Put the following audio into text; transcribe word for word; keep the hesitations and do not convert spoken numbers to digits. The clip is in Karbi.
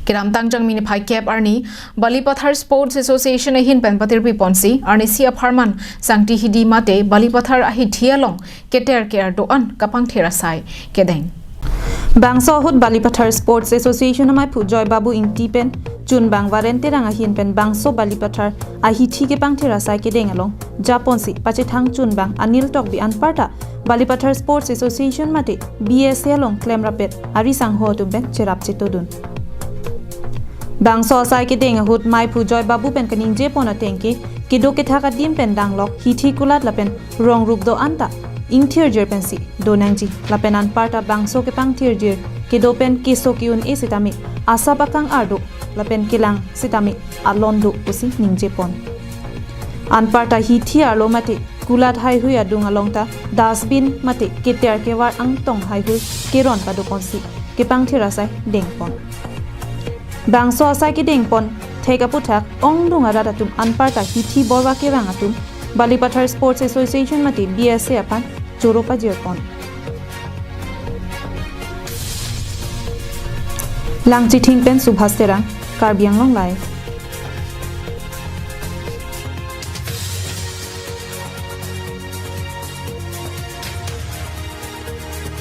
Kedamtang Jangmi niphai kep arni Balipathar Sports Association ahin pen patirpi ponsi arnisi apharman Sangti Hidi mate Balipathar ahithi along keter ke-ar do-an kapangthir asai kedeng. Bangso ahut Balipathar Sports Association amaiphu Joy Babu Ingti pen chunbang Varen Terang ahin pen bangso Balipathar ahithi kepangthir asai kedeng along japonsi pachethang chunbang Anil Tokbi anparta Balipathar Sports Association mate B S A along klemrapet ari sangho atum pen cherap chetodun. Bangso asai kedeng ahut maiphu Joy Babu pen kaningje pon ateng ke kedo kethak adim pen danglok hithi kulat lapen rong rup do-an ta ingthirjir pensi do nangji lapen anparta bangso kepangthirjir kedo pen keso ke-un-e sitame asap akang-ar do lapen kelang sitame alon do pusi ningje pon. Anparta hithi arlo mate kulat haihui adung along ta dustbin mate keter kevar angtong haihui keron pado ponsi kepangthir asai deng pon. Bangso asai kedeng pon thek aputhak ongdung arat atum anparta hithi borva kevang atum Balipathar Sports Association mate B S A aphan choro pajir pon. Langchithing pen Subhas Terang, Karbi Anglong Live.